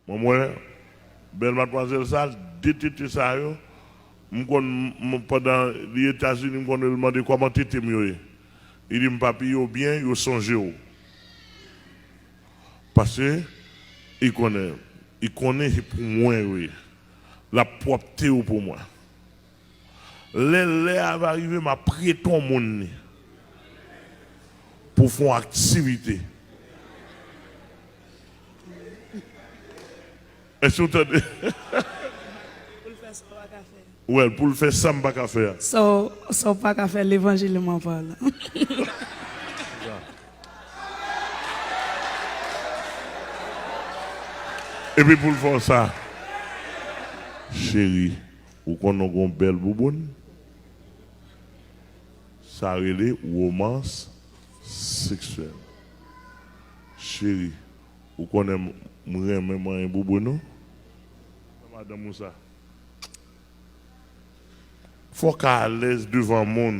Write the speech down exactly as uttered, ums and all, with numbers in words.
Mwen, mwen, bèl madmwazèl sa, de tete sa yo, m konn, m, pandan li Etazini, m konn wè l mande kòman tete m yo ye. Li di m, papi, yo byen, yo sonje w. Paske, li konnen, li konnen se pou mwen yo ye. L ap pwòpte yo pou mwen. Lè lè a va rive, m ap prete yon moun li pou fè yon aktivite. Èske w tande? Pou l fè sa w pa ka fè. Well, pou l fè sa m pa ka fè a. Sa w, sa w pa ka fè, levanjil m an pale. Epi pou l fè w sa, cheri, ou konn ou gon bèl bouboun? Sa rele womans seksyèl. Cheri, ou konnen m, m renmen manyen bouboun ou? Madanm ou sa. Fò w ka alèz devan moun.